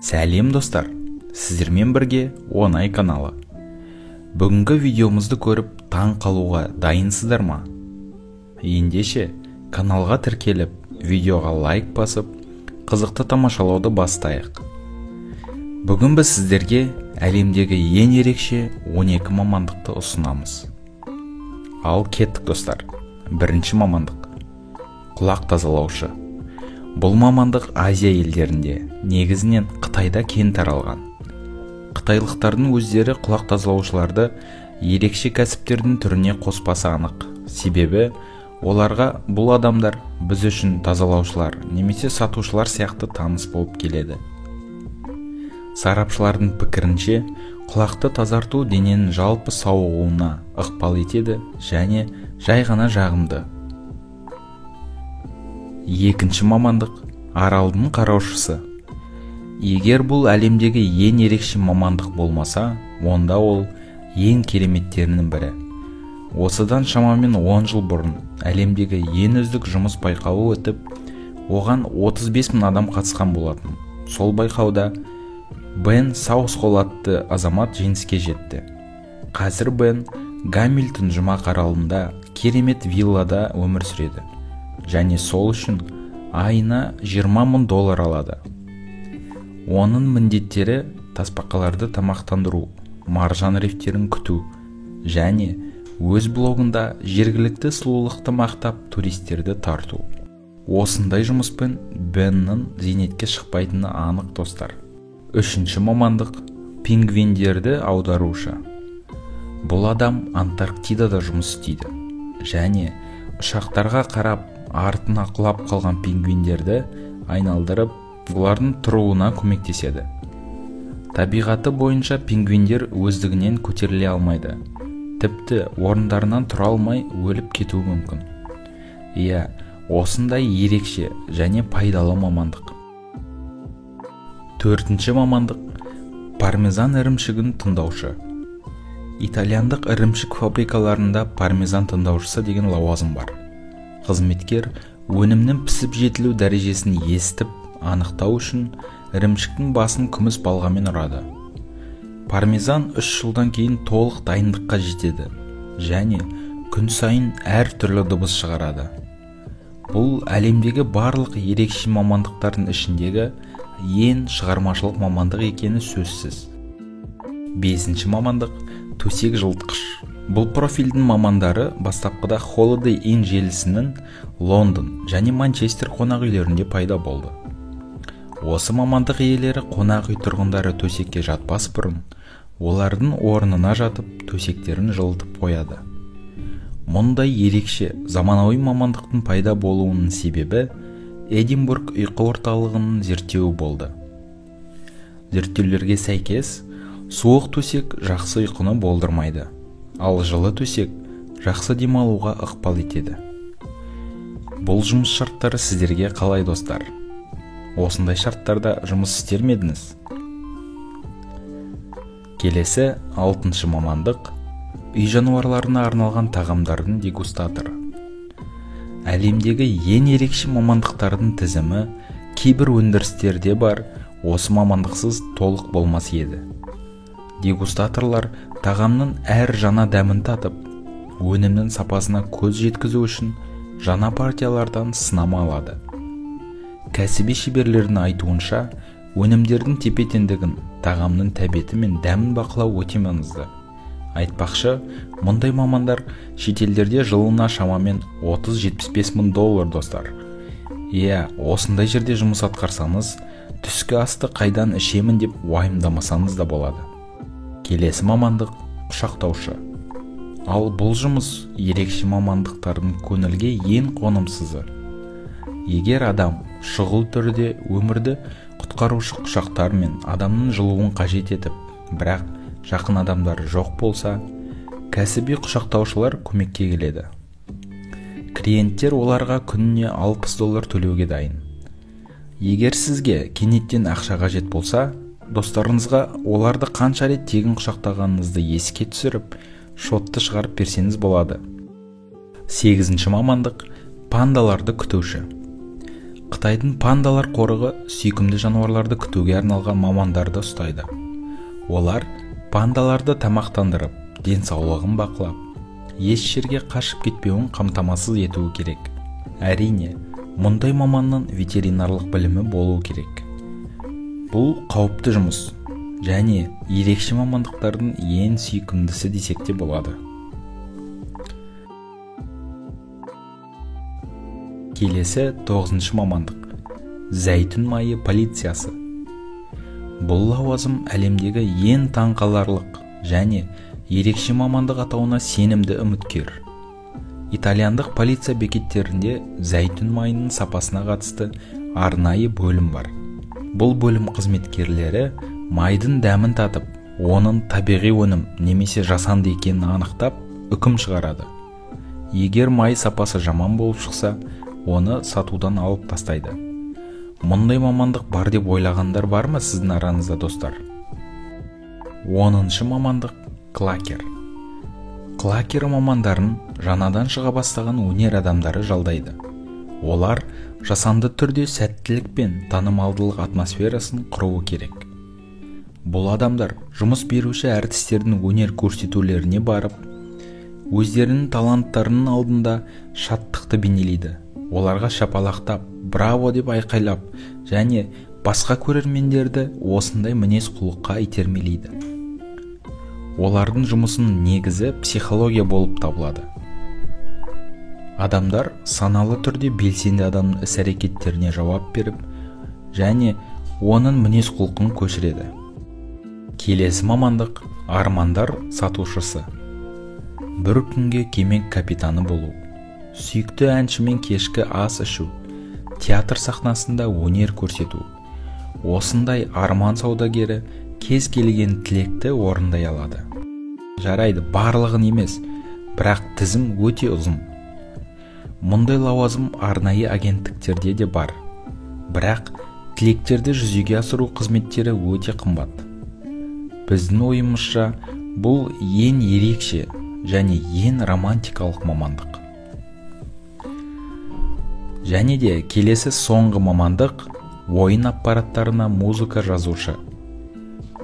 Сәлем, достар! Сіздермен бірге Оңай каналы. Бүгінгі видеомызды көріп, таң қалуға дайынсыздар ма? Ендеше каналға тіркеліп, видеоға лайк басып, қызықты тамашалауды бастайық. Бүгін біз сіздерге әлемдегі ең ерекше 12 мамандықты ұсынамыз. Ал кеттік, достар! Бірінші мамандық – құлақ тазалаушы. Бұл мамандық Азия елдерінде, негізінен Қытайда кең таралған. Қытайлықтардың өздері құлақ тазалаушыларды ерекше кәсіптердің түріне қоспасы анық, себебі оларға бұл адамдар біз үшін тазалаушылар немесе сатушылар сияқты таныс болып келеді. Сарапшылардың пікірінше, құлақты тазарту дененің жалпы сауығуына ықпал етеді және жай ғана жағымды. Екінші мамандық – аралдың қараушысы. Егер бұл әлемдегі ең ерекше мамандық болмаса, онда ол ең кереметтерінің бірі. Осыдан шамамен 10 жыл бұрын әлемдегі ең үздік жұмыс байқауы өтіп, оған 35 мың адам қатысқан болатын. Сол байқауда Бен Саусхолл атты азамат жеңіске жетті. Қазір Бен Гамильтон жұмақ аралында керемет виллада өмір сүреді және сол үшін айына 20 мың доллар алады. Оның міндеттері – тасбақаларды тамақтандыру, маржан рифтерін күту және өз блогында жергілікті сұлулықты мақтап, туристерді тарту. Осындай жұмыспен Беннің зейнетке шықпайтыны анық, достар. Үшінші мамандық – пингвиндерді аударушы. Бұл адам Антарктидада жұмыс істейді және ұшақтарға қарап, артына құлап қалған пингвиндерді айналдырып, олардың тұруына көмектеседі. Табиғаты бойынша пингвиндер өздігінен көтеріле алмайды, тіпті орындарынан тұра алмай, өліп кетуі мүмкін. Иә, осындай ерекше және пайдалы мамандық. Төртінші мамандық – пармезан ірімшігін тыңдаушы. Итальяндық ірімшік фабрикаларында пармезан тыңдаушысы деген лауазым бар. Қызметкер өнімнің пісіп жетілу дәрежесін естіп анықтау үшін ірімшіктің басын күміс балғамен ұрады. Пармезан 3 жылдан кейін толық дайындыққа жетеді және күн сайын әр түрлі дыбыс шығарады. Бұл әлемдегі барлық ерекше мамандықтардың ішіндегі ең шығармашылық мамандық екені сөзсіз. Бесінші мамандық – төсек жылытқыш. Бұл профильдің мамандары бастапқыда Holiday Inn желісінің Лондон және Манчестер қонақ үйлерінде пайда болды. Осы мамандық иелері қонақ үй тұрғындары төсекке жатпас бұрын олардың орнына жатып, төсектерін жылытып қояды. Мұндай ерекше заманауи мамандықтың пайда болуының себебі Эдинбург ұйқы орталығының зерттеуі болды. Зерттеулерге сәйкес, суық төсек жақсы ұйқыны болдырмайды, ал жылы төсек жақсы демалуға ықпал етеді. Бұл жұмыс шарттары сіздерге қалай, достар? Осындай шарттарда жұмыс істер ме едіңіз? Келесі, алтыншы мамандық – үй жануарларына арналған тағамдардың дегустаторы. Әлемдегі ең ерекше мамандықтардың тізімі кейбір өндірістерде бар осы мамандықсыз толық болмас еді. Дегустаторлар тағамның әр жаңа дәмін татып, өнімнің сапасына көз жеткізу үшін жаңа партиялардан сынама алады. Кәсіби шеберлердің айтуынша, өнімдердің тепе-теңдігін, тағамның тәбеті мен дәмін бақылау өте маңызды. Айтпақшы, мұндай мамандар шетелдерде жылына шамамен 30-75 мың доллар, достар. Иә, осындай жерде жұмыс атқарсаңыз, түскі асты қайдан ішемін деп уайымдамасаңыз да болады. Келесі мамандық – құшақтаушы. Ал бұл жұмыс ерекше мамандықтардың көңілге ең қонымсызы. Егер адам шұғыл түрде өмірді құтқарушы құшақтар мен адамның жылуын қажет етіп, бірақ жақын адамдары жоқ болса, кәсіби құшақтаушылар көмекке келеді. Клиенттер оларға күніне 60 доллар төлеуге дайын. Егер сізге кенеттен ақша қажет болса, достарыңызға оларды қанша рет тегін құшақтағаныңызды еске түсіріп, шотты шығарып берсеңіз болады. Сегізінші мамандық – пандаларды күтуші. Қытайдың пандалар қорығы сүйкімді жануарларды күтуге арналған мамандарды ұстайды. Олар пандаларды тамақтандырып, денсаулығын бақылап, еш жерге қашып кетпеуін қамтамасыз етуі керек. Әрине, мұндай маманның ветеринарлық білімі болу керек. Бұл қауіпті жұмыс және ерекше мамандықтардың ең сүйкімдісі десек те болады. Келесі 9-шы мамандық – зәйтүн майы полициясы. Бұл лауазым әлемдегі ең таңқаларлық және ерекше мамандық атауына сенімді үміткер. Итальяндық полиция бекеттерінде зәйтүн майының сапасына қатысты арнайы бөлім бар. Бұл бөлім қызметкерлері майдың дәмін татып, оның табиғи өнім немесе жасанды екенін анықтап, үкім шығарады. Егер май сапасы жаман болып шықса, оны сатудан алып тастайды. Мұндай мамандық бар деп ойлағандар бар ма сіздің араңызда, достар? 10-шы мамандық – клакер. Клакер мамандарын жаңадан шыға бастаған өнер адамдары жалдайды. Олар жасанды түрде сәттілік пен танымалдылық атмосферасын құруы керек. Бұл адамдар жұмыс беруші әртістердің өнер көрсетулеріне барып, өздерінің таланттарының алдында шаттықты бейнелейді. Оларға шапалақтап, браво деп айқайлап және басқа көрермендерді осындай мінез-құлыққа итермелейді. Олардың жұмысының негізі психология болып табылады. Адамдар саналы түрде белсенді адамның іс-әрекеттеріне жауап беріп және оның мінез-құлқын көшіреді. Келесі мамандық – армандар сатушысы. Бір күнге кеме капитаны болу, сүйікті әншімен кешкі ас ішу, театр сахнасында өнер көрсету. Осындай арман саудагері кез келген тілекті орындай алады. Жарайды, барлығын емес, бірақ тізім өте ұзын. Мұндай лауазым арнайы агенттіктерде де бар. Бірақ тілектерді жүзеге асыру қызметтері өте қымбат. Біздің ойымызша, бұл ең ерекше және ең романтикалық мамандық. Және де келесі соңғы мамандық – ойын аппараттарына музыка жазушы.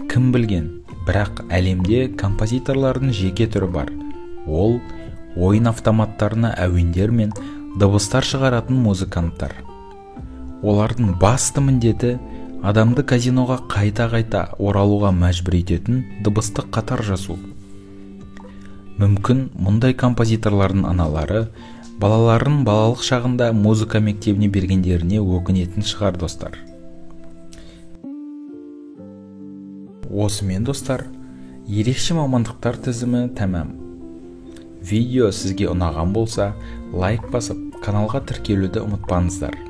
Кім білген, бірақ әлемде композиторлардың жеке түрі бар. Ол ойын автоматтарына әуендер мен дыбыстар шығаратын музыканттар. Олардың басты міндеті адамды казиноға қайта-қайта оралуға мәжбүр ететін дыбысты қатар жазу. Мүмкін мұндай композиторлардың аналары балаларын балалық шағында музыка мектебіне бергендеріне өкінетін шығар, достар. Осымен, достар, ерекше мамандықтар тізімі тәмам. Видео сізге ұнаған болса, лайк басып, каналға тіркелуді ұмытпаңыздар.